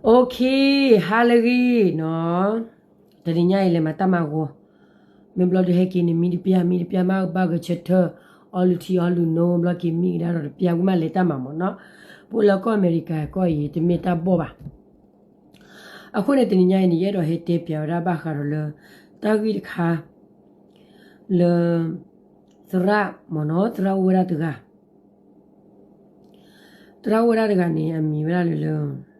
Okay, ဟါလၢအဂ့ၤနီၤ, တနံၤညါအံၤလဲၤမၤတၢ်မၤဂီၤ, မ့ၢ်ဘျီဒုးဟဲက့ၤန့ၣ် မံတပျၢ် မံတပျၢ် မ့ၢ်ဘၣ်ဂဲၤဆၢထၢၣ် အီလုၢ်ထံအီလုၢ်နိ ဘျီက့ၤမံကဒါဒီးတပျၢ် ဝံၤမးလဲၤတၢ်မၤမၢ်နီၤ, ပအိၣ်လၢကီၢ်အမဲရကၤကီၢ်အံၤ တမ့ၢ်တၢ်ဘီၣ်ဘၣ်. အဃိန့ၣ် တနံၤညါအံၤန့ၣ် ယအဲၣ်ဒိးဟဲတဲပျးဝဲဒၣ်ဘၣ်ဃးဒီးလၢ တၢ်ဂ့ၢ်တခါ လၢ သရၣ်မၢ်နီၤ, သရၣ်အိၣ်ဝဲဒၣ်တဂၤ, သရၣ်အိၣ်ဝဲဒၣ်တဂၤန့ၣ် အမံၤဝဲဒၣ်လၢလၢ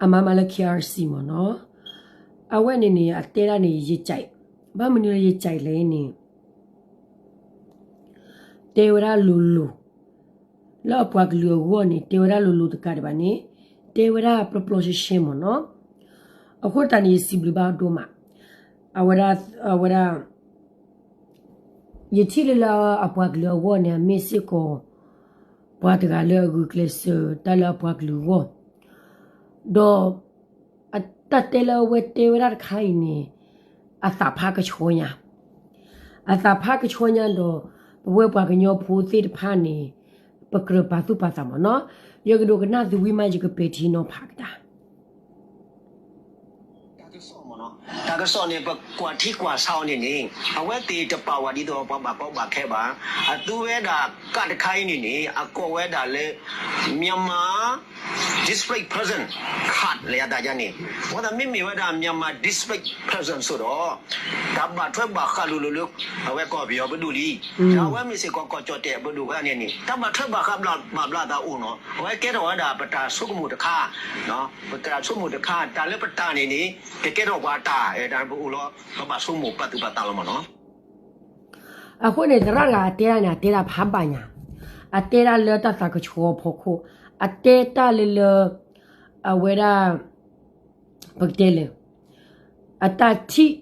အမါမၤလၢ K R C မၢ်နီၤ, အဝဲန့ၣ်န့ၣ် အတဲဒၣ်န့ၣ် ယကး, ဘၣ်မနုၤလၢယကးလဲၣ်န့ၣ် တဲဝဲဒၣ်လိၤလိၤ, လၢအပှၤကလုာ်အဂီၢ်န့ၣ် တဲဝဲဒၣ်လိၤလိၤတကးဒံးဘၣ်န့ၣ်, တဲဝဲဒၣ်ပျီပျီရှဲရှဲမၢ်နီၤ, အဃိသတးန့ၣ် ယစံးဘျုးဘၣ်အီၤဒိၣ်မး, အဝဲဒၣ်, အဝဲဒၣ် ယထံၣ်လၢလၢအပှၤကလုာ်အဂီၢ်န့ၣ် အမ့ၢ်စ့ၢ်ကီး ပှၤတဂၤလၢအဂုာ်ကျဲးစၢးတၢ်လၢအပှၤကလုာ်အဂီၢ်, ဒီး အတၢ်တဲလၢအဝဲတဲဝဲဒၣ်တခါအံၤန့ၣ် အသးဖးကဆှီညါ, အသးဖးကဆှီညါဒီး ပဝဲပှၤကညီဖိသ့ၣ်တဖၣ်န့ၣ် ပကြၢးပာ်သူၣ်ပာ်သးမၢ်နီၤ, ယကဒိကနၣ်သုဝံၤမး ယကပဲာ်ထံနီၤဖးကဒါ တၢ်ကစီၣ်န့ၣ် ပကွၢ်ထံကွၢ်ဆးအီၤန့ၣ်န့ၣ် အဝဲသ့ၣ်တပာ်ဝဲဒ်သိးပှၤဘၣ်ကီဘၣ်ခဲဘၣ်. အသူဝဲဒၣ်ကးတခါအံၤန့ၣ်န့ၣ် အကိးဝဲဒၣ်လၢ Myanmar Displaced Person Card လၢယသးယါန့ၣ်, အဃိသတးမ့မ့ၢ်ဝဲဒၣ် Myanmar Displaced Person စိဒီး တၢ်ဘၣ်ထွဲဘၣ်ဃးလိၤလိၤလၢ အဝဲကီၢ်ပယီၤပဒိၣ်လံ. ဒီးအဝဲမ့ၢ်စ့ၢ်ကီးကီၢ်ကၠီၣ်တဲၣ်ပဒိၣ်ဝဲန့ၣ်န့ၣ် တၢ်ဘၣ်ထွဲဘၣ်ဃးဘၣ်ဘျးသးအိၣ်နီၤ, အဝဲကဲထီၣ်ဝဲဒၣ်ပတၢ်ဆိကမိၣ်တခါ ပတၢ်ဆိကမိၣ်တခါ တၢ်လၢပတၢ်န့ၣ်န့ၣ် ကကဲထီၣ်ပှၤတၢ် တၢ်ပအိၣ်လီၤ ပဘၣ်ဆိကမိၣ်ပာ်သူၣ်ပာ်သးလီၤမၢ်နီၤ. အဃိန့ၣ် သရၣ်တဂၤအတဲဒၣ်န့ၣ် အတဲဒၣ်ဖးဘၣ်ညါ, အတဲဒၣ်လၢတၢ်သးကဆှီအဖီခိၣ်, အတဲတၢ်လၢလၢ အဝဲဒၣ် ပကတဲလဲၣ်, အတၢ်ထံၣ်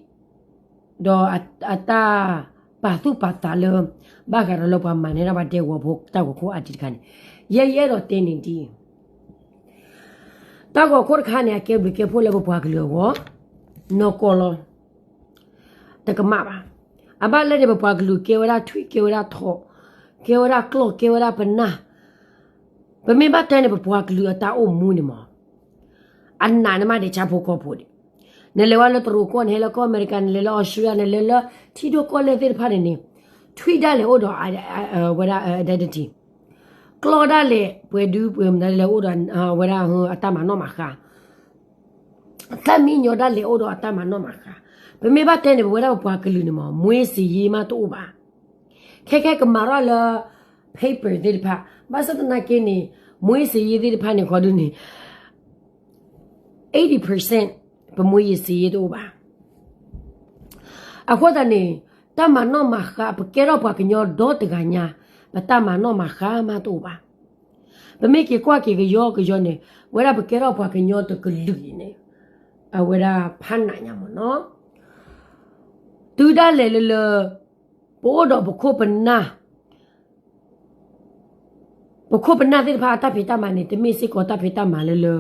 ဒီးအတၢ်ပာ်သူၣ်ပာ်သးလၢ ဘၣ်ဃးဒီးလၢပှၤမၤန့ၢ်ဒၣ်ပှၤဒဲကဝီၤဖိတၢ်ဂီၤခိၣ်အါတံၢ်တခါန့ၣ်, ယဲယအဲၣ်ဒိးတဲန့ၣ်ဒ်အံၤ, တၢ်ဂီၤခိၣ်တခါန့ၣ် အကဲဘျုးကဲဖှိၣ်လၢပပှၤကလုာ်အဂီၢ်, နီၢ်ကီၢ်လီၤ, တကမၣ်ဘၣ်. အဘၣ်လဲၣ်န့ၣ် ပပှၤကလုာ်ကဲဝဲဒၣ်ထွံၣ် ကဲဝဲဒၣ်ထိး, ကဲဝဲဒၣ်ကျီၢ် ကဲဝဲဒၣ်ပနၢ်, ပမ့ၢ်ဘၣ်တဲန့ၣ် ပပှၤကလုာ်အတၢ်အိၣ်မူန့ၣ်မး အနးန့ၣ်မးဒံးဆၣ်ဖိကီၢ်ဖိဒံး. နလဲၤဝဲလၢတရူးကီၢ် နဟဲလၢကီၢ်အမဲရကၤ နလဲၤလၢအီစထြ့လယါ နလဲၤလၢထံဒိၣ်ကီၢ်လဲၢ်သ့ၣ်တဖၣ်န့ၣ်န့ၣ် ထွံၣ်ဒၣ်လဲာ်အိၣ်ဒီး ဝဲဒၣ် identity, ကျီၢ်ဒၣ်လဲာ် ပှဲၤဒုပှဲၤမနုၤလဲၣ်အိၣ်ဒီး ဝဲဒၣ်အတၢ်မၤနီၣ်မၤဃါ, သၣ်မံယီၤဒၣ်လဲာ်အိၣ်ဒီးအတၢ်မၤနီၣ်မၤဃါ. ပမ့ၢ်ဘၣ်တဲန့ၣ် ပဝဲဒၣ်ပပှၤကလုာ်န့ၣ်မး မွေးစာရင်းမးတအိၣ်ဘၣ်. ခဲခဲကမၤထီၣ်လၢ paper သ့ၣ်တဖၣ်, ဘၣ်ဆၣ်သနာ်က့န့ၣ် မွေးစာရင်းသ့ၣ်တဖၣ်န့ၣ် ခီဒုန့ၣ် eighty percent ပမွေးစာရင်းတအိၣ်ဘၣ်. အဃိသတးန့ၣ် တၢ်မၤနီၣ်မၤဃါ ပကဲထီၣ်ပှၤကညီဒီတဂၤညါ ပတၢ်မၤနီၣ်မၤဃါမးတအိၣ်ဘၣ်. ပမ့ၢ်က့ၤကွၢ်က့ၤကယီကယီန့ၣ် ဝဲဒၣ်ပကဲထီၣ်ပှၤကညီတကလုာ်အံၤန့ၣ် အဝဲဒၣ်ဖးနးညါမၢ်နီၤ. တုၤဒၣ်လဲာ်လၢလၢ ပအိၣ်ဒီးပခိၣ်ပနၢ် ပခိၣ်ပနၢ်သ့ၣ်တဖၣ်အတၢ်ဖံးတၢ်မၤန့ၣ် တမ့ၢ်စ့ၢ်ကီးတၢ်ဖံးတၢ်မၤလၢလၢ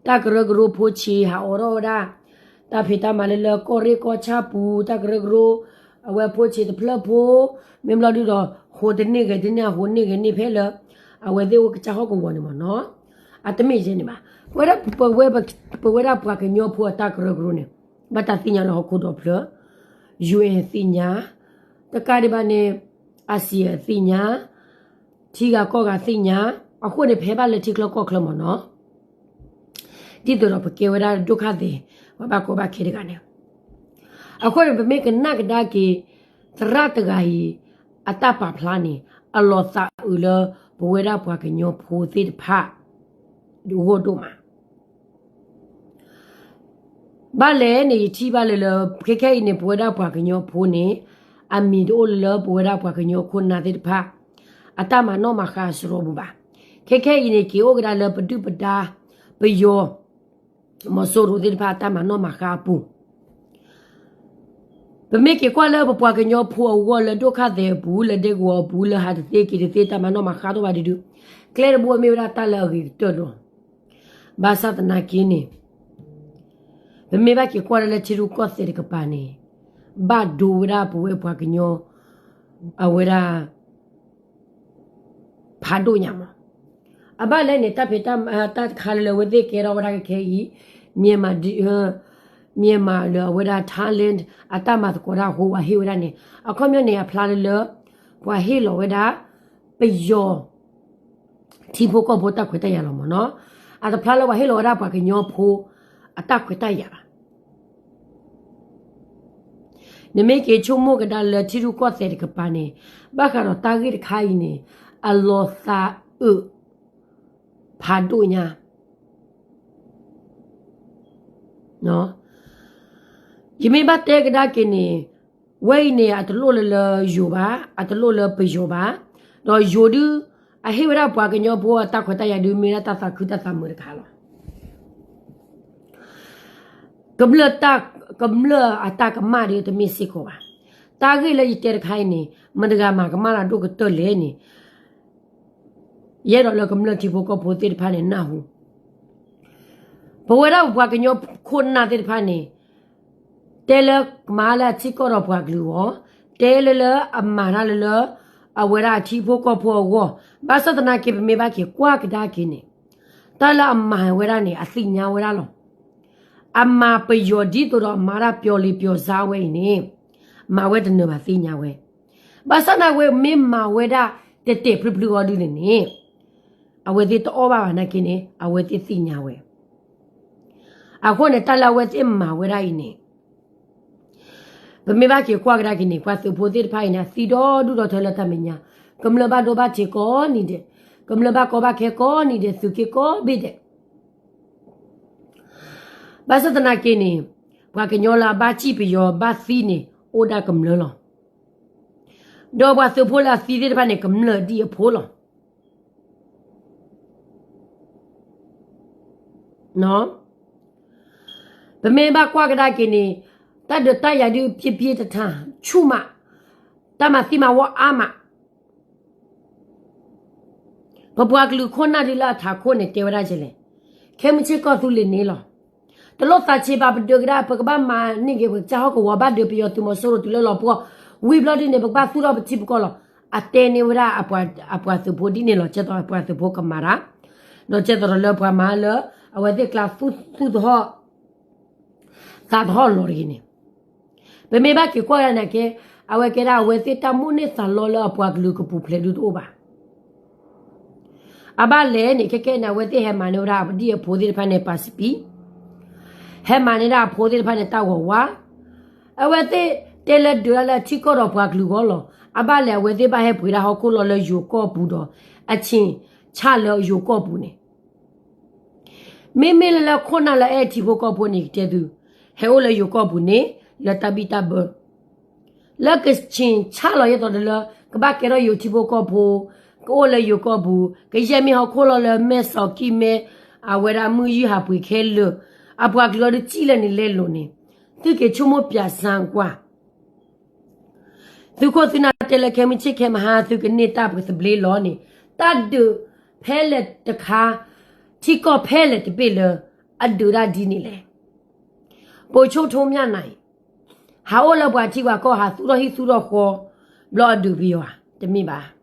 တၢ်ကရၢကရိဖိဆံးဟးအိးထီၣ်ဝဲဒၣ် တၢ်ဖံးတၢ်မၤလၢလၢကီၢ်ရ့ၣ်ကီၢ်ဆၣ်ပူၤ တၢ်ကရၢကရိ အဝဲဖိဆံးတဖျၢၣ်ဖိ မ့ၢ်ဘျီဒုဒီး ဟိးတန့ၢ်ဂဲၤတန့ၢ် ဟိးန့ၢ်ဂဲၤန့ၢ်ဖဲလၢ အဝဲသ့ၣ်အိၣ်ကစၢ်ဟီၣ်ကဝီၤန့ၣ်မ့ၢ်နီၤ အတမ့ၢ်ယဲန့ၣ်ဘၣ်. ပဝဲဒၣ် ပဝဲဒၣ်ပှၤကညီဖိအတၢ်ကရၢကရိန့ၣ် ဘၣ်တၢ်သ့ၣ်ညါလၢဟီၣ်ခိၣ်ဒီဖျၢၣ် ယူၢ်အ့ၣ်သ့ၣ်ညါ တကးဒံးဘၣ်န့ၣ် အၤစံၣ်အၤသ့ၣ်ညါ ထံဂၤကီၢ်ဂၤသ့ၣ်ညါ အဃိန့ၣ် ဖဲဘၣ်လၢထံချၢကီၢ်ချၢမ့ၢ်နီၤ ဒ်သိးဒီးပကဲဝဲဒၣ်ဒုက္ခသည် ပှၤဘၣ်ကီဘၣ်ခဲတဂၤန့ၣ် အဃိန့ၣ် ပမ့ၢ်ကနၣ်ကဒါက့ၤ သရၣ်တဂၤအံၤ အတၢ်ပာ်ဖျါန့ၣ် အလီၤသးအုးလၢပဝဲဒၣ်ပှၤကညီဖိသ့ၣ်တဖၣ် ဂီၢ်ဒိၣ်မး ဘၣ်လဲၣ်န့ၣ် ယထံၣ်ဘၣ်လၢလၢ ခဲခဲအံၤန့ၣ် ပဝဲဒၣ်ပှၤကညီဖိန့ၣ် အမံၤတအိၣ်လၢလၢပဝဲဒၣ်ပှၤကညီခိၣ်နၢ်သ့ၣ်တဖၣ် အတၢ်မၤနီၣ်မၤဃါအစရီပူၤဘၣ်. ခဲခဲအံၤန့ၣ် က့ၤအိၣ်ကဒါလၢပဒုၣ်ပဒါ ပယီၤ မီၤစိရိၤသ့ၣ်တဖၣ်အတၢ်မၤနီၣ်မၤဃါအပူၤ ပမ့ၢ်က့ၤကွၢ်လၢပပှၤကညီဖိအဂီၢ်လၢဒိၣ်ခါသဲးအပူၤ လၢဒဲကဝီၤအပူၤ လၢဟးတသ့က့ၤတသ့တၢ်မၤနီၣ်မၤဃါတအိၣ်ဘၣ်ဒုဒု ကျဲတဘိအမ့ၢ်ဝဲဒၣ်တၢ်လၢအဂ့ၤကတၢၢ်လီၤ. ဘၣ်ဆၣ်သနာ်က့န့ၣ် ပမ့ၢ်ဘၣ်က့ၤကွၢ်လၢလၢထံရူၢ်ကီၢ်သဲးတကပၤန့ၣ် ဘၣ်ဒိဝဲဒၣ်ပဝဲပှၤကညီ အဝဲဒၣ် ဖးဒိၣ်ညါမး အဘၣ်လဲၣ်န့ၣ် တၢ်ဖံးတၢ်မၤ တၢ်တခါလၢလၢအဝဲသ့ၣ်ကဲထီၣ်ဝဲဒၣ်ခဲအံၤ Myanmar ဒီး Myanmar လၢအဝဲဒၣ် Thailand အတၢ်မၤသကိးတၢ်အဃိ ပှၤဟ့ၣ်ဝဲဒၣ်န့ၣ် အခီပညီန့ၣ် အဖျါလၢလၢ ပှၤဟ့ၣ်လီၤဝဲဒၣ် ပယီၤ ထံဖိကီၢ်ဖိတၢ်ခွဲးတၢ်ယာ်လီၤမ့ၢ်နီၤ. အတဖျါလၢပှၤဟ့ၣ်လီၤဝဲဒၣ်ပှၤကညီဖိ အတၢ်ခွဲးတၢ်ယာ်ဘၣ်. နမ့ၢ်က့ၤဆိကမိၣ်ကဒါလၢထံရူၢ်ကီၢ်သဲးတကပၤန့ၣ် ဘၣ်ဃးဒီးတၢ်ဂ့ၢ်တခါအံၤန့ၣ် အလီၤသးအုး ဖးဒိၣ်ညါ. ယမ့ၢ်ဘၣ်တဲကဒါက့ၤန့ၣ် ဝဲအံၤန့ၣ် အတလိၣ်လၢလၢယိၤဘၣ်, အတလိၣ်လၢပယီၤဘၣ်, ဒီးယိၤဒုး အဟ့ၣ်ဝဲဒၣ်ပှၤကညီဖိအတၢ်ခွဲးတၢ်ယာ်ဒုး မ့ၢ်ဒၣ်တၢ်သးခုတၢ်သးမုာ်တခါလီၤ. ကမျၢၢ်တၢ်, ကမျၢၢ်အတၢ်ကမၣ်ဒုးတမ့ၢ်စ့ၢ်ကီးဘၣ်. တၢ်ဂ့ၢ်လၢယတဲတခါအံၤန့ၣ် မတၤတဂၤမၤကမၣ်လၢဒိၣ်ကတၢၢ်လဲၣ်န့ၣ် ယအဲၣ်ဒိးလၢကမျၢၢ်ထံဖိကီၢ်ဖိသ့ၣ်တဖၣ်န့ၣ်နၢ်ဟူ, ပဝဲဒၣ်ပပှၤကညီခိၣ်နၢ်သ့ၣ်တဖၣ်န့ၣ် တဲလၢကမၤလၢအထံကီၢ်ဒီးပှၤကလုာ်အဂီၢ်, တဲလၢလၢအမၤတၢ်လၢလၢ အဝဲဒၣ်အထံဖိကီၢ်ဖိအဂီၢ်, ဘၣ်ဆၣ်သနာ်က့ ပမ့ၢ်ဘၣ်က့ၤကွၢ်ကဒါက့ၤန့ၣ် တၢ်လၢအမၤဝဲဒၣ်န့ၣ် အသ့ၣ်ညါဝဲဒၣ်လီၤ. အမၤပယီၤဒ်သိးဒီးအမၤဒၣ်ပျီလံၤပျီၤစါဝဲအံၤန့ၣ် မၤဝဲတနၢၤဘၣ်သ့ၣ်ညါဝဲ, ဘၣ်ဆၣ်သနာ်က့ မ့ၢ်မၤဝဲဒၣ်တဲာ်တဲာ်ဖျုးဖျုးအီၤဒုန့ၣ်န့ၣ် အဝဲသ့ၣ်တအီၣ်ဘၣ်ဘၣ်နာ်က့န့ၣ် အဝဲသ့ၣ်သ့ၣ်ညါဝဲ, အဃိန့ၣ် တၢ်လၢအဝဲသ့ၣ်မၤဝဲဒၣ်အံၤန့ၣ် ပမ့ၢ်ဘၣ်က့ၤကွၢ်ကဒါက့ၤန့ၣ် ပှၤသုးဖိသ့ၣ်တဖၣ်အံၤန့ၣ် အသံဒီဒူၣ်ဒီထၢလၢတၢ်မဲာ်ညါ, ကမျၢၢ်ဘၣ်ဒိဘၣ်ထံးကိးနံၤဒဲး, ကမျၢၢ်ဘၣ်ကီဘၣ်ခဲကိးနံၤဒဲး, သုးက့ကိးဘ့ၣ်ဒဲး, ဘၣ်ဆၣ်သနာ်က့န့ၣ် ပှၤကညီလၢအဘၣ်စံၣ်ပယီၤဘၣ်သံန့ၣ် အိၣ်ဒၣ်ကမျၢၢ်လီၤ. ဒီးပှၤသုးဖိလၢအသံသ့ၣ်တဖၣ်န့ၣ် ကမျၢၢ်ဒ်အဖိလီၤ. ပမ့ၢ်ဘၣ်ကွၢ်ကဒါက့ၤန့ၣ် တၢ်ဒုးတၢ်ယၤဒုး ပြင်းပြင်းထန်ထန် ဆူၣ်မး, တၢ်မၤသံမၤဝီအါမး, ပပှၤကလုာ်ခိၣ်နၢ်ဒုးလၢအထးခိၣ်န့ၣ် တဲဝဲဒၣ်ကလဲၣ်, ခဲမုၢ်ဆ့ၣ်ကီၢ်သူလ့ၤန့ၣ်လီၤ. တလိၣ်သးဆံးဘၣ်ပဒုးကဒါ ပကဘၣ်မၤန့ၢ်က့ၤ ပကစၢ်ဟီၣ်ကဝီၤဘၣ်ဒုးပယီၤသုးမီၤစိရိၤတုၤလၢလီၤပှီၢ်, ဝံၤဘျီဒ်န့ၣ် ပကဘၣ်သူၣ်ထီၣ်ပထံပကီၢ်လီၤ. အတဲန့ၢ်ဝဲဒၣ်အပှၤသုးဖိဒ်န့ၣ်လီၤ. ကဲသိးပှၤသုးဖိကမၤတၢ်, ဒီးကဲသိးဒီးလၢပှၤမၤလၢ အဝဲသ့ၣ်ကျါသူၣ်ထီၣ် သးထီၣ်လီၤတဂ့ၤန့ၣ်, ပမ့ၢ်ဘၣ်က့ၤကွၢ်ကဒါန့ၣ်ကဲ, အဝဲကဲဒၣ်အဝဲသ့ၣ်တၢ်မိၣ်န့ၢ်သးလီလၢအပှၤကလုာ်ကပူၤဖျဲးဒုတအိၣ်ဘၣ်. အဘၣ်လဲၣ်န့ၣ် ခဲကဲန့ၣ် အဝဲသ့ၣ်ဟဲမၤန့ၢ်ဝဲဒၣ်ဒ်အဖိသ့ၣ်တဖၣ်န့ၣ် passport, ဟဲမၤန့ၢ်ဒၣ်အဖိသ့ၣ်တဖၣ်န့ၣ် တၢ်ဂီၤဝါ, အဝဲသ့ၣ်တဲလၢဒုးဒၣ်လၢအထံကီၢ်ဒီးပှၤကလုာ်အဂီၢ်လီၤ. အဘၣ်လဲၣ် အဝဲသ့ၣ်ဘၣ်ဟဲပှ့ၤဒၣ်ဟီၣ်ခိၣ်လီၢ်လၢယိၤကီၢ်ပူၤဒီး အဆ့ၣ်ဆၣ်လၢယိၤကီၢ်ပူၤန့ၣ် မ့မ့ၢ်လၢလၢခိၣ်နၢ်လၢအဲၣ်ထံဖိကီၢ်ဖိန့ၣ် ကတဲသု, ဟဲအိၣ်လၢယိၤကီၢ်ပူၤန့ၣ် လၢတၢ်ဘံၣ်တၢ်ဘၢ, လၢကဆ့ၣ်ဆၣ်လီၤယဲသိးဒီးလၢ ကဘၣ်ကဲထီၣ်ယိၤထံဖိကီၢ်ဖိ, ကအိၣ်လၢယိၤကီၢ်ပူၤ, ကယဲၢ်မ့ၢ်ဟီၣ်ခိၣ်လီၢ်လၢမဲၢ်စီၤကံၢ်မဲၢ်, အဝဲဒၣ်မုၢ်ယုၢ်ဟးပှ့ၤခဲလၢာ်, အပှၤကလုာ်အီၤဒုးစံၣ်လၢန့ၣ်လဲလိာ်န့ၣ်, သုက့ၤဆိကမိၣ်ပၠးစၢကွၢ် သုးခိၣ်သုးနၢ်တဲလၢခဲမုၢ်ဆ့ၣ်ခဲမုၢ်ဟါ သုကန့ၢ်တၢ်ပသဘျ့လီၤန့ၣ်, တၢ်ဒုးဖဲလဲၣ်တခါ, ထံကီၢ်ဖဲလဲၣ်တဘ့ၣ်လၢ အဒုးဒၣ်ဒ်န့ၣ်လဲၣ်. ပိာ်ဆိထိမၠၣ်နၤအံၤ, ဟးအိၣ်လၢပှၤထံပှၤကီၢ် ဟးသူၣ်ထီၣ်ဟံၣ်သူၣ်ထီၣ်ဃီ ဘျီအဒုးပယီၤဧါ, တမ့ၢ်ဘၣ်.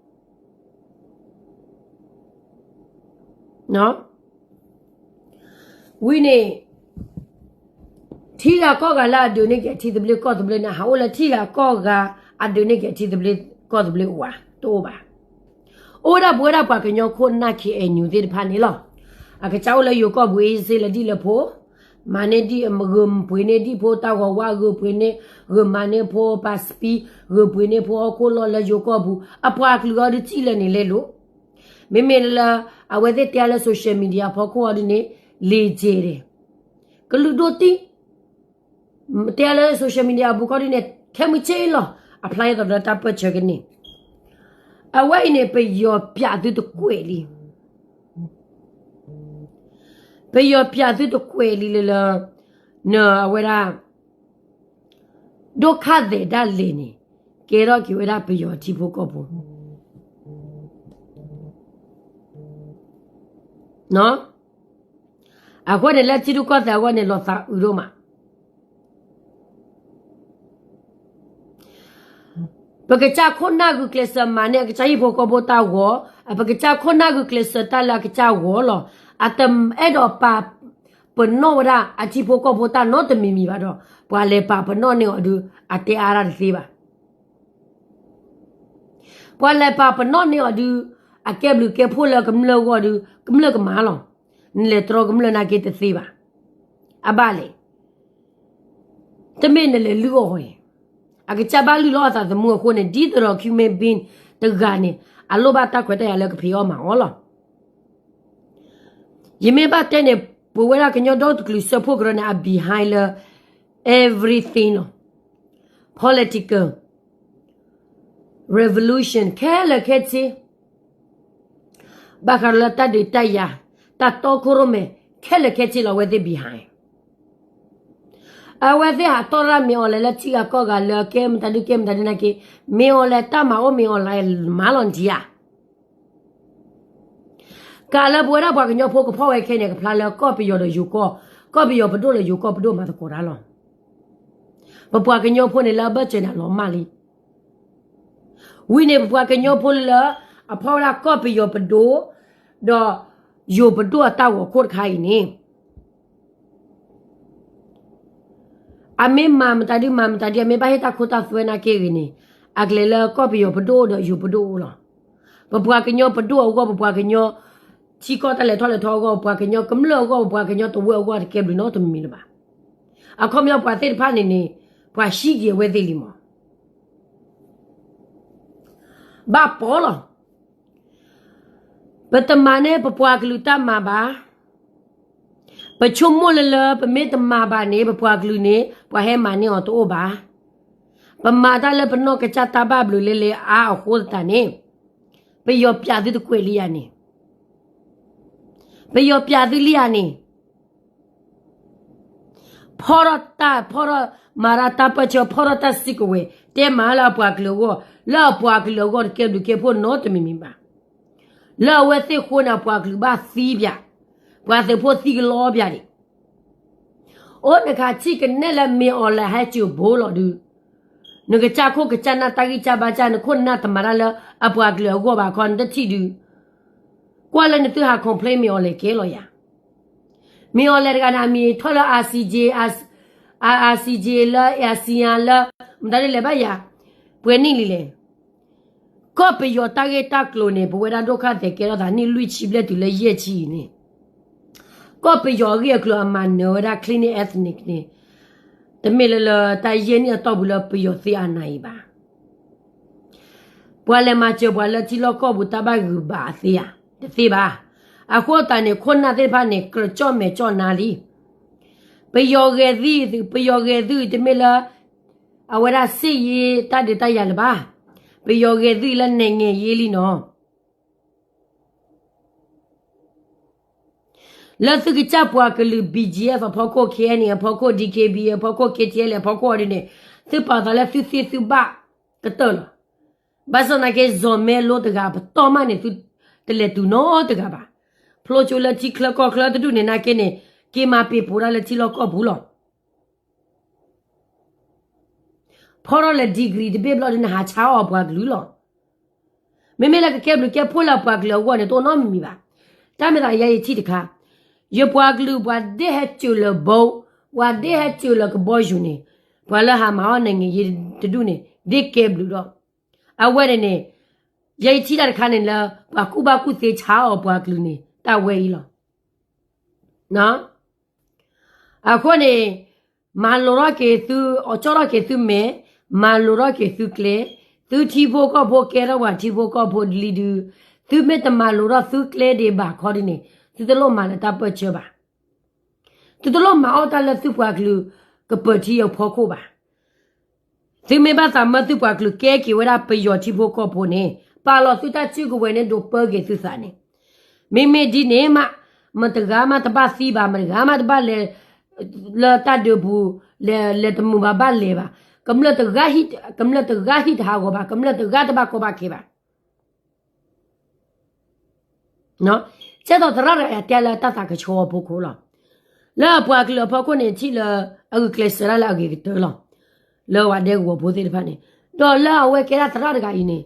ဝံၤန့ၣ် ထံဂၤကီၢ်ဂၤလၢအဒုးန့ၢ်က့ၤထံသဘျ့ကီၢ်သဘျ့န့ၣ် ဟးအိၣ်လၢထံဂၤကီၢ်ဂၤ အဒုးန့ၢ်က့ၤထံသဘျ့ကီၢ်သဘျ့အိၣ်ဧါ, တအိၣ်ဘၣ်. အိၣ်ဝဲဒၣ်ပဝဲဒၣ်ပှၤကညီခိၣ်နၢ် KNU သ့ၣ်တဖၣ်န့ၣ်လီၤ. အကစၢ်အိၣ်လၢယိၤကီၢ်ပူၤ အ့စ့လၢဒ်လၢဖိ, မၤန့ၢ်ဒ်အဂုၤပှ့ၤန့ၢ်ဒ်ဖိတၢ်ဂီၤဝါ ဂုၤပှ့ၤန့ၢ်, ဂုၤမၤန့ၢ်ဖိ passport, ဂုၤပှ့ၤန့ၢ်ဖိဟီၣ်ခိၣ်လီၢ်လၢယိၤကီၢ်ပူၤ, အပှၤကလုာ်အီၤဒုးစံၣ်လၢန့ၣ်လဲလိာ်. မ့မ့ၢ်လၢ အဝဲသ့ၣ်တဲလၢ social media ဖီခိၣ်အီၤဒုးန့ၣ် လ့ၤကဲၤဒဲး ကလုာ်ဒိၣ်တံၢ်, တဲလၢ social media အပူၤခီဒုးန့ၣ် ခဲမုၢ်ဆ့ၣ်လီၤ, အဖျါယဲသိးဒီးတၢ်ပၢၢ်ဆၢကန့ၢ်. အဝဲအံၤန့ၣ် ပယီၤပၠးသုတကွဲးလံ, ပယီၤပၠးသုတကွဲးလံလၢလၢ နအဝဲဒၣ် ဒိၣ်ခၣ်သဲးဒၣ်လဲာ်န့ၣ် ကဲထီၣ်က့ၤဝဲဒၣ်ပယီၤထံဖိကီၢ်ဖိ အဃိန့ၣ် လၢထံရူၢ်ကီၢ်သဲးအဂီၢ်န့ၣ် လီၤသးအုးဒိၣ်မး. ပကစၢ်ခိၣ်နၢ်ဂုာ်ကျဲးစၢးမၤန့ၢ်အကစၢ်ဟံၣ်ဖိဃီဖိတၢ်ဂီၤ ပကစၢ်ခိၣ်နၢ်ဂုာ်ကျဲးစၢးတၢ်လၢအကစၢ်ဂီၢ်လီၤ. အတအဲၣ်ဒိးပာ်ပနီၣ်ဝဲဒၣ်အထံဖိကီၢ်ဖိတၢ်နီတမံၤမံၤဘၣ်ဒီး ပှၤလဲၤပာ်ပနီၣ်န့ၢ်အီၤဒုး အတဲအါတၢ်တသ့ဘၣ်. ပှၤလဲၤပာ်ပနီၣ်န့ၢ်အီၤဒုး အကဲဘျုးကဲဖှိၣ်လၢကမျၢၢ်အဂီၢ်ဒုး ကမျၢၢ်ကမၤလီၤ. နလဲၤတြီကမျၢၢ်နာ်က့တသ့ဘၣ်. အဘၣ်လဲၣ်. တမ့ၢ်နလဲၤလုၢ်အီၣ်အီၤအံၤ, အကစၢ်ဘၣ်လုၢ်လီၤအသးသမူအဃိန့ၣ် ဒ်သိးဒီး human being တဂၤန့ၣ် အလိၣ်ဘၣ်တၢ်ခွဲးတၢ်ယာ်လၢကဖံးအီၣ်မၤအီၣ်လီၤ. ယမ့ၢ်ဘၣ်တဲန့ၣ် ပဝဲဒၣ်ကညီဒီတကလုာ်စၢဖှိၣ်ကရၢန့ၣ် အ behind လၢ everything လီၤ. Political, revolution ခဲလၢာ်ခဲဆ့, ဘၣ်ဃးလၢတၢ်ဒုးတၢ်ယၤ, တၢ်တီခိၣ်ရိၣ်မဲာ် ခဲလၢာ်ခဲဆ့လီၤ အဝဲသ့ၣ် behind. အဝဲသ့ၣ်ဟးတီၢ်ရၣ်မ့ၢ်အီၤလဲၣ်လၢထံဂၤကီၢ်ဂၤလၢကဲမတၤဒုကဲမတၤဒုနာ်က့, မ့ၢ်အီၤလဲၣ်တၢ်မၤအိၣ်မ့ၢ်အီၤလဲၣ်မၤလီၤနထံဧါ. ကးလၢပဝဲဒၣ်ပှၤကညီဖိကဖီၣ်ဝဲခဲန့ၣ် ကဖျါလၢကီၢ်ပယီၤဒီးယိၤကီၢ်, ကီၢ်ပယီၤပဒိၣ်ဒီးယိၤကီၢ်ပဒိၣ်မၤသကိးတၢ်လီၤ. ပပှၤကညီဖိန့ၣ်လၢအဘၢၣ်စၢၤန့ၣ်လီၤမၢ်လံ. ဝံၤန့ၣ် ပပှၤကညီဖိလၢ အဖီၣ်ဝဲဒၣ်ကီၢ်ပယီၤပဒိၣ် ဒီးယိၤပဒိၣ်အတၢ်ဂီၤခိၣ်တခါအံၤန့ၣ် အမ့ၢ်မၤမတၤဒုမၤမတၤဒု အမ့ၢ်ဘၣ်ဟ့ၣ်တၢ်ခိတၢ်သွဲနာ်က့ဂ့ၤန့ၣ် အကလဲၤလၢကီၢ်ပယီၤပဒိၣ်ဒီးယိၤပဒိၣ်အိၣ်လီၤ. ပပှၤကညီပဒိၣ်အဂီၢ် ပပှၤကညီ ထံကီၢ်တၢ်လဲၤထီၣ်လဲၤထီအဂီၢ် ပပှၤကညီကမျၢၢ်အဂီၢ် ပပှၤကညီတဝၢအဂီၢ်တကဲဘျုးနီတမံၤလၢၤဘၣ်. အခီပညီပှၤသ့ၣ်တဖၣ်န့ၣ်န့ၣ် ပှၤဟံးက့ၤအဝဲသ့ၣ်လံမး ဘၣ်ပီလီၤ. ပတမၤန့ၢ်ပပှၤကလုာ်တၢ်မၤဘၣ်. ပဆိကမိၣ်လၢလၢပမ့ၢ်တမၤဘၣ်န့ၣ် ပပှၤကလုာ်န့ၣ် ပှၤဟဲမၤန့ၢ်အီၤတအိၣ်ဘၣ်. ပမၤတၢ်လၢပနီၢ်ကစၢ်တၢ်ဘၣ်ဘျုးလၢလၢအါအဃိသတးန့ၣ် ပယီၤပျးသုတကွဲးလံဧါန့ၣ် ပယီၤပျးသုလံဧါန့ၣ် ဖီၣ်ထီၣ်တၢ် ဖီၣ်ထီၣ်မၤတၢ်တၢ်ပၢၢ်ဆၢ ဖီၣ်ထီၣ်တၢ်စုကဝဲၤ တဲမၤလၢအပှၤကလုာ်အဂီၢ် လၢအပှၤကလုာ်အဂီၢ်တကဲဘျုးကဲဖှိၣ်နီတမံၤမံၤဘၣ်. လၢအဝဲသ့ၣ်အဃိန့ၣ် အပှၤကလုာ်ဘၣ်သံပၠး, ပှၤသုးဖိသံကလီပၠးဒံး. အိၣ်နခါထံၣ်ကနဲၣ်လၢမ့ၢ်အီၤလဲၣ်ဟဲစၢၤဘိလီၤဒုး နကစၢ်ခိၣ်ကစၢ်နၢ်တၢ်ဂံၢ်စၢ်ဘါစၢ် နခိၣ်နၢ်တမၤတၢ်လၢအပှၤကလုာ်အဂီၢ်ဘၣ်ခီ နတထံၣ်ဒုး ကွၢ်လၢနသုဟး complain မ့ၢ်အီၤလဲၣ်ကဲလီၤယၤ. မ့ၢ်အီၤလဲၣ်တဂၤန့ၣ် အမံၤထီၣ်လၢ RCJ, RCJ လၢ ASEAN လၢ မတၤဒ်လဲၣ်ဘၣ်ယၤ ပှဲၤနံၣ်လံလဲၣ်. ကီၢ်ပယီၤတၢ်ဂ့ၢ်တၢ်ကျိၤန့ၣ် ပဝဲဒၣ်ဒိၣ်ခါသဲးကဲထီၣ်သးနံၣ်လွံၢ်ဆံဘျဲၣ်တုၤလၢယဲၢ်ဆံအံၤန့ၣ် ကီၢ်ပယီၤအဂ့ၢ်အကျိၤအမၤနၢၤဝဲဒၣ် cleansing ethnic န့ၣ် တမ့ၢ်လၢလၢတၢ်ယဲၢ်နံၣ်အတီၢ်ပူၤလၢပယီၤသ့အနၤအံၤဘၣ်. ပှၤလဲၤမၤစၢၤပှၤလၢထံလီၢ်ကီၢ်ပူၤတၢ်ဘၣ်ဂုၤဘၣ်အသ့ဧါ, တသ့ဘၣ်. အဃိသတးန့ၣ် ခိၣ်နၢ်သ့ၣ်တဖၣ်န့ၣ် ကြၢးကၠီၣ်မဲာ်ကၠီၣ်နါလံ. ပယီၤဂဲၤသု, ပယီၤဂဲၤသုတမ့ၢ်လၢ အဝဲဒၣ်စစ်ရေးတၢ်ဒုးတၢ်ယၤလၢၤဘၣ်. ပယီၤဂဲၤသုလၢ နိုင်ငံရေး လံနီၤ. လၢသုကစၢ်ပှၤကလုာ် BGF အဖီခိၣ် KNA အဖီခိၣ် DKBA အဖီခိၣ် KTLA အဖီခိၣ်အီၤဒ်န့ၣ် သုပာ်သးလၢသုသ့သုဘၣ်ကတၢၢ်လီၤ. ဘၣ်ဆၣ်သနာ်က့ စီၤမဲလိတဂၤပတီၢ်မးန့ၣ် သုတလဲၤတုၤနီတဂၤဘၣ်. ဖျိကၠိလၢထံချၢကီၢ်ချၢတဒူၣ်န့ၣ်နာ်က့န့ၣ် က့ၤမၤပ့ၤပိာ်တၢ်လၢထံလီၢ်ကီၢ်ပူၤလီၤ. ဖီထီၣ်လၢ degree တဘ့ၣ်ဘျီဒုး နဟးဆါအီၣ်ပှၤကလုာ်လီၤ. မ့မ့ၢ်လၢကကဲဘျုးကဲဖှိၣ်လၢပှၤကလုာ်အဂီၢ်န့ၣ် တအိၣ်နီတမံၤဘၣ်. တၢ်မ့ၢ်သးယဲယထံၣ်တခါ, ယပှၤကလုာ် ပှၤဒ့ၣ်ဟဲစၢၤလၢၤဘိ, ပှၤဒ့ၣ်ဟဲစၢၤလၢၤကဘီယူၤန့ၣ်, ပှၤလၢဟးမၤအီၣ် နိုင်ငံရေး တဒူၣ်န့ၣ် ဒ့ၣ်ကဲဘျုးဒီး အဝဲန့ၣ်န့ၣ် ယဲယထံၣ်တၢ်တခါန့ၣ်လၢ ပှၤကူၣ်ဘၣ်ကူၣ်သ့ဆါအီၣ်ပှၤကလုာ်န့ၣ် တၢ်ဝဲအံၤလီၤ. အဃိန့ၣ် မၤလိၤထီၣ်က့ၤသု, အီၣ်ကၠီၣ်ထီၣ်က့ၤသုမဲာ်, မၤလိၤထီၣ်က့ၤသုကျဲ, သုထံဖိကီၢ်ဖိကဲထီၣ်ပှၤထံဖိကီၢ်ဖိလံဒုး, သုမ့ၢ်တမၤလိၤထီၣ်သုကျဲဒံးဘၣ်ခီဒ်န့ၣ် သုတလိၣ်မၤလၢတၢ်ပၢၢ်ဆၢဘၣ်. သုတလိၣ်မၤအီၣ်တၢ်လၢသုပှၤကလုာ်ကပၢၤထံအဖီခိၣ်ဘၣ်. သုမ့ၢ်ဘၣ်သးမၢသုပှၤကလုာ်ကဲက့ၤဝဲဒၣ်ပယီၤထံဖိကီၢ်ဖိန့ၣ် ပာ်လီၤသုတၢ်စုကဝဲၤန့ၣ်ဒိးပၢက့ၤသုသးန့ၣ်, မ့မ့ၢ်ဒ်န့ၣ်မး မတဂၤမးတဘၣ်သံဘၣ်, မတဂၤမးတဘၣ်လဲၤ လၢတၢ်ဒုးပူၤ လဲၤ, လဲၤတမုာ်ဘၣ်ဘၣ်လဲၤဘၣ်. ကမျၢၢ်တဂၤဟံၣ်တဟးဂီၤဘၣ်, ကမျၢၢ်တဂၤတဘၣ်ကီဘၣ်ခဲဘၣ်. ကဲသိးသရၣ်တဂၤအံၤတဲလၢတၢ်သးကဆှီအဖီခိၣ်လီၤ. လၢအပှၤကလုာ်အဖီခိၣ်န့ၣ် ထံၣ်လၢအဂုာ်ကျဲးစၢးဒၣ်လၢအဂ့ၤကတၢၢ်လီၤ. လၢပှၤဒဲကဝီၤဖိသ့ၣ်တဖၣ်န့ၣ်, ဒီးလၢအဝဲကဲဒၣ်သရၣ်တဂၤအံၤန့ၣ်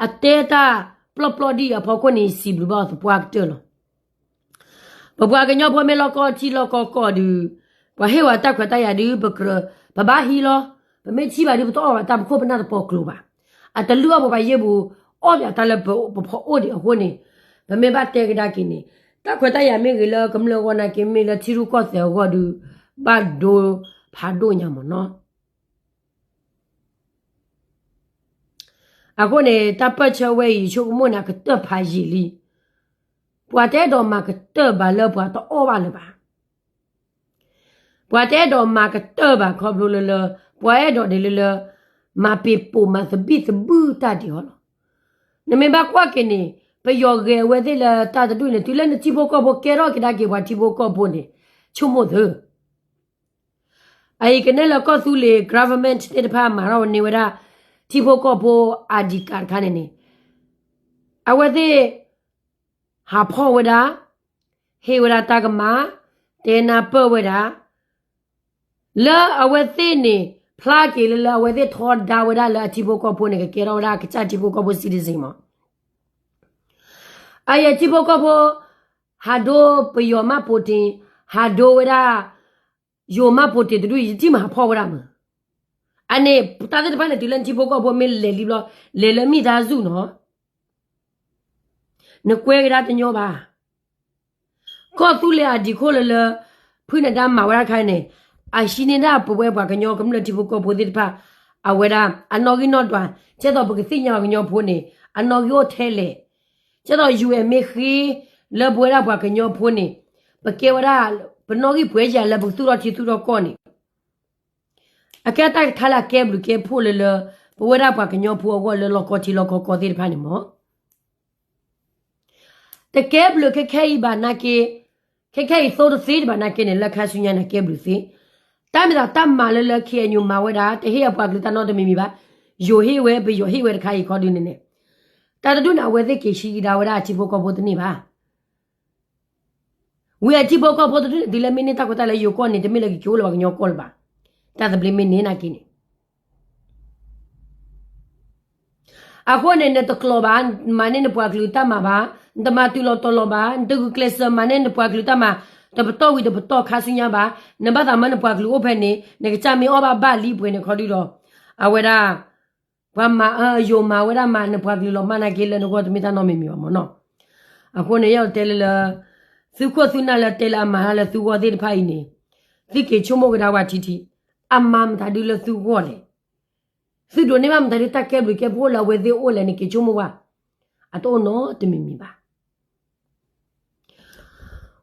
အတဲတၢ် ပျီၣ်ပျီၣ်ဒ်အံၤအဖီခိၣ်န့ၣ် ယစံးဘျုးဘၣ်အီၤသပှၢ်ကတၢၢ်လီၤ. ပပှၤကညီဖိမ့ၢ်လီၢ်ကီၢ်ထံလီၢ်ကီၢ်ကီၢ်ဒုး ပှၤဟ့ၣ်ဝဲတၢ်ခွဲးတၢ်ယာ်ဒုး ပကြၢး ပဘၣ်ဟံးလီၤ. ပမ့ၢ်ထံၣ်ဘၣ်ဒုး ပတအီၣ်ဘၣ်တၢ် ပခိၣ်ပနၢ်တပီၤကျိၤဘၣ်. အတလုၢ်အီၣ်ပပှၤယဲၢ်ပူၤ အီၣ်ပှၤတၢ်လၢပဖီအိၣ်ဒံးအဃိန့ၣ် ပမ့ၢ်ဘၣ်တဲကဒါက့ၤန့ၣ် တၢ်ခွဲးတၢ်ယာ်မ့ၢ်ဂ့ၤလၢကမျၢၢ်အဂီၢ်နာ်က့ မ့ၢ်လၢထံရူၢ်ကီၢ်သဲးအဂီၢ်ဒုး ဘၣ်ဒိဖးဒိၣ်ညါမ့ၢ်နီၤ. အဃိန့ၣ် တၢ်ပၢၢ်ဆၢဝဲအံၤ ယဆိကမိၣ်န့ၣ် အကတၢၢ်ဖးယံာ်လံ. ပှၤတအဲၣ်ဒိးမၤကတၢၢ်ဘၣ်လၢပှၤတအီၣ်ဘၣ်လၢၤဘၣ်. ပှၤတအဲၣ်ဒိးမၤကတၢၢ်ဘၣ်ခီဖျိလၢလၢ ပှၤအဲၣ်ဒိးဒ်လၢလၢ မၤပ့ၤပိာ်မၤသဘံၣ်သဘုၣ်တၢ်ဒံးအီၤလီၤ. နမ့ၢ်ဘၣ်ကွၢ်က့ၤန့ၣ် ပယီၤဂဲၤအဝဲသ့ၣ်လၢတၢ်တဒူၣ်န့ၣ် တုၤလၢနထံဖိကီၢ်ဖိကဲထီၣ်ကဒါက့ၤပှၤထံဖိကီၢ်ဖိန့ၣ် ဆိကမိၣ်သု အအံၤကနဲၣ်လၢကီၢ်သူလ့ၤ government သ့ၣ်တဖၣ်မၤထီၣ်န့ၢ်ဝဲဒၣ် ထံဖိကီၢ်ဖိ ID card တခါန့ၣ်န့ၣ် အဝဲသ့ၣ် ဟးဖီၣ်ဝဲဒၣ် ဟ့ၣ်ဝဲဒၣ်တၢ်ကမၣ် တဲနၢ်ပၢၢ်ဝဲဒၣ် လၢအဝဲသ့ၣ်န့ၣ် ဖျါက့ၤလၢလၢအဝဲသ့ၣ်ထီဒါဝဲဒၣ်လၢအထံဖိကီၢ်ဖိန့ၣ် ကကဲထီၣ်ဝဲဒၣ်ကစၢ်ထံဖိကီၢ်ဖိ citizen မး အအံၤထံဖိကီၢ်ဖိ ဟးဒိပယီၤမး Putin ဟးဒိဝဲဒၣ် ယိၤမး Putin တဒူၣ် ယထံၣ်မးဟးဖီၣ်ဝဲဒၣ်မး. အန့ၣ် တၢ်သ့ၣ်တဖၣ်န့ၣ် တုၤလၢနထံဖိကီၢ်ဖိမ့ၢ်လဲၤလံဘျီ လဲၤလၢမံၢ်တၢ်စူၢ်နီၤ နကွဲကဒါတညီဘၣ်. ကီၢ်သူလ့ၤအဒံးခိၣ်လၢလၢ ဖုၣ်နဒါမၤဝဲဒၣ်တခါန့ၣ် အဟံးန့ၢ်ဒၣ်ပဝဲပှၤကညီကမျၢၢ်ထံဖိကီၢ်ဖိသ့ၣ်တဖၣ် အဝဲဒၣ် အနီၣ်ဂံၢ်နီၣ်ဒွး ကဲသိးပကသ့ၣ်ညါပှၤကညီဖိန့ၣ် အနီၣ်ဂံၢ်အိၣ်ထဲလဲၣ်. ကဲသိး UN မ့ၢ်ဃ့ လၢပဝဲဒၣ်ပှၤကညီဖိန့ၣ် ပကဲဝဲဒၣ် ပနီၣ်ဂံၢ်ပှဲၤယၤလၢပကသူၣ်ထီၣ်ထံသူၣ်ထီၣ်ကီၢ်န့ၣ် အကဲတၢ်ကထါလၢအကဲဘျုးကဲဖှိၣ်လၢလၢ ပဝဲဒၣ်ပှၤကညီဖိအဂီၢ်လၢလီၢ်ကီၢ်ထံလီၢ်ကီၢ်ကီၢ်သ့ၣ်တဖၣ်န့ၣ်မး. တကဲဘျုးခဲခဲအံၤဘၣ်နာ်က့, ခဲခဲအံၤသိတသ့တဘၣ်နာ်က့န့ၣ် လၢခါဆူညါန့ၣ်ကဲဘျုးသ့. တၢ်မ့ၢ်သးတၢ်မၤလၢလၢ KNU မၤဝဲဒၣ် တဟ့ၣ်အပှၤကလုာ်တၢ်နီတမံၤမံၤဘၣ်. ယိၤဟ့ၣ်ဝဲ ပယီၤဟ့ၣ်ဝဲတခါအံၤခီဒုန့ၣ်န့ၣ် တၢ်တဒူၣ်န့ၣ် အဝဲသ့ၣ်က့ၤဆံးကဒါဝဲဒၣ်အထံဖိကီၢ်ဖိတန့ၢ်ဘၣ်. ဝံၤအထံဖိကီၢ်ဖိတဒူၣ်န့ၣ် တုၤလၢမ့ၢ်န့ၢ်တၢ်ခွဲးတၢ်ယာ်လၢယိၤကီၢ်န့ၣ် တမ့ၢ်လၢကက့ၤအိၣ်လၢပှၤကညီကီၢ်လၢၤဘၣ်. တၢ်သဘျ့မ့ၢ်န့ၢ်နာ်က့န့ၣ် အဃိန့ၣ် နတကျိးဘၣ်, မၤန့ၢ်နပှၤကလုာ်တၢ်မၤဘၣ်, နတမၤတုၤလီၤတီၤလီၤဘၣ်, နတဂုာ်ကျဲးစၢးမၤန့ၢ်နပှၤကလုာ်တၢ်မၤ တပတီၢ်ဝံၤတပတီၢ်ခါဆူညါဘၣ်. နဘၣ်သးမၢနပှၤကလုာ်အိၣ်ဖဲန့ၣ် နကစၢ်မ့ၢ်အီၣ်ဘၣ်ဘၣ်လံပှဲၤန့ၣ်ခီဒုဒီး အဝဲဒၣ် ပှၤမၤအၢယိၤမၤဝဲဒၣ်မၤနပှၤကလုာ်လီၤမၢ်နာ်က့လၢနဂီၢ်တမ့ၢ်တၢ်နီတမံၤမံၤဘၣ်မ့ၢ်နီၤ. အဃိန့ၣ် ယအဲၣ်ဒိးတဲလၢလၢ သုခိၣ်သုနၢ်လၢတဲလၢအမၤတၢ်လၢသုဂီၢ်သ့ၣ်တဖၣ်အံၤန့ၣ် သုက့ၤဆိကမိၣ်ကဒါဝဲထံထံ, အမၤမတၤဒုလၢသုဂီၢ်လဲၣ်. သုဒိးန့ၢ်ဘၣ်မတၤဒုတၢ်ကဲဘျုးကဲဖှိၣ်လၢအဝဲသ့ၣ်အိၣ်လဲၣ်န့ၣ် က့ၤဆိကမိၣ်ဝဲ, အတအိၣ်နီတမံၤမံၤဘၣ်.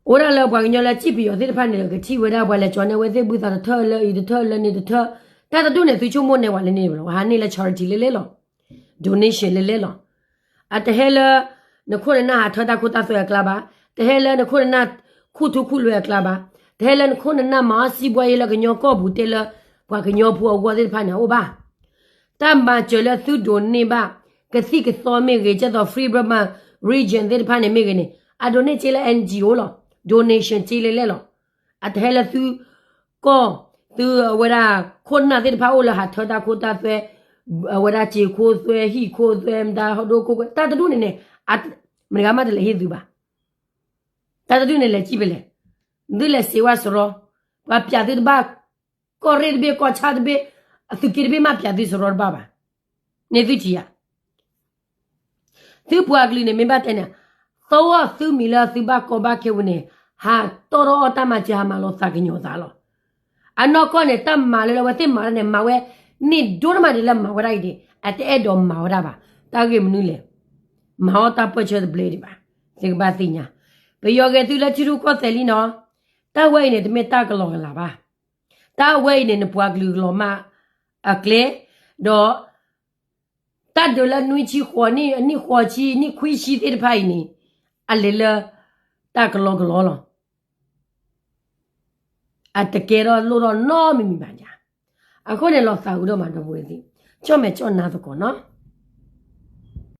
အိၣ်ဒၣ်လၢပှၤကညီလၢစံၣ်ပယီၤသ့ၣ်တဖၣ်န့ၣ် ကထံၣ်ဝဲဒၣ်ပှၤလဲၤကၠီန့ၢ်အဝဲသ့ၣ်ဘုသးတထၢၣ်လၢအံၤတထၢၣ်လၢန့ၣ်တထၢၣ်, တၢ်တဒူၣ်န့ၣ် သုဆိကမိၣ်န့ၢ်ဝဲလၢန့ၣ်လီၤ. ဟးန့ၢ်လၢ charity လဲလဲလီၤ, donation လဲလဲလီၤ. အတဟဲလၢ နခိၣ်နနၢ်ဟးထၢတၢ်ခိတၢ်သွဲအကျါဘၣ်, တဟဲလၢနခိၣ်နနၢ် ခူၣ်ထူခူၣ်လွဲအကျါဘၣ်, တဟဲလၢနခိၣ်နနၢ်မၤအီၣ်စံးဘှါယဲလၢကညီကီၢ်ပူၤတဲလၢ ပှၤကညီဖိအဂီၢ်သ့ၣ်တဖၣ်န့ၣ် အအိၣ်ဘၣ်. တၢ်မၤစၢၤလၢသုဒိးန့ၢ်ဘၣ် ကသံၣ်ကသီမ့ၢ်ဂ့ၤ, ကဲသိး Free Burma Region သ့ၣ်တဖၣ်န့ၣ်မ့ၢ်ဂ့ၤန့ၣ် အဒိးန့ၢ်စ့လၢ NGO လီၤ, donation စ့လဲလဲလီၤ. အတဟဲလၢသုကီၢ် သုဝဲဒၣ် ခိၣ်နၢ်သ့ၣ်တဖၣ်အိၣ်လၢဟးထၢတၢ်ခိတၢ်သွဲ, အဝဲဒၣ်စ့ခိသွဲ ဟံၣ်ခိသွဲ မတၤဟီၣ်ဒိခိၣ်ခွဲး တၢ်တဒူၣ်န့ၣ်န့ၣ် မတၤဂၤမးတလဲၤဟ့ၣ်သုဘၣ်. တၢ်တဒူၣ်န့ၣ်လဲၤစံၣ်ဖဲလဲၣ်, သုလဲၤစံးဝဲစရီ, ပှၤပျးသုတဘၣ်, ကီၢ်ရ့ၣ်တဘ့ၣ် ကီၢ်ဆၣ်တဘ့ၣ်, အသုးက့တဘ့ၣ်မးပျးသုစရီတဘၣ်ဘၣ်. န့ၣ်သုထံၣ်ဧါ. သုပှၤကလုာ်န့ၣ်မ့ၢ်ဘၣ်တဲန့ၣ်, သဝီသုမံၤလၢသုဘၣ်ကီဘၣ်ခဲပူၤန့ၣ်, ဟးတီၢ်ထီၣ်အီၣ်တၢ်မၤစၢၤ ဟးမၤလီၤသးကညီၤသးလီၤ. အနီၢ်ကီၢ်န့ၣ် တၢ်မၤလၢလၢအဝဲသ့ၣ်မၤတၢ်န့ၣ် မၤဝဲန့ၣ်ဒိၣ်တမးဒ်လၢမၤဝဲဒၣ်အံၤဒံး အတအဲၣ်ဒိးမၤဝဲဒၣ်ဘၣ်. တၢ်ဂ့ၢ်မနုၤလဲၣ်, မၤအီၣ်တၢ်ပၢၢ်ဆၢတဘျဲဒံးဘၣ်. သုကဘၣ်သ့ၣ်ညါ, ပယီၤဂဲၤသုလၢထံရူၢ်ကီၢ်သဲးလံနီၤ, တၢ်ဝဲအံၤန့ၣ် တမ့ၢ်တၢ်ကလီကလီဘၣ်. တၢ်ဝဲအံၤန့ၣ် နပှၤကလုာ်ကလီၤမၢ်အကျဲ, ဒီး တၢ်ဒုးလၢနွံဆံဃိးနံၣ်, နံၣ်ဃိးဆံ, နံၣ်ခွံဆံသ့ၣ်တဖၣ်အံၤန့ၣ်, အလဲၤလၢတၢ်ကလီကလီလီၤ. အတကဲထီၣ်လိၣ်ထီၣ်နီတမံၤမံၤဘၣ်ညါ. အဃိန့ၣ် လီၤသးအုးဒိၣ်မးဒီပုၢ်ဝဲၢ်သ့ၣ်, ကၠီၣ်မဲာ်ကၠီၣ်နါသကိးနီၤ.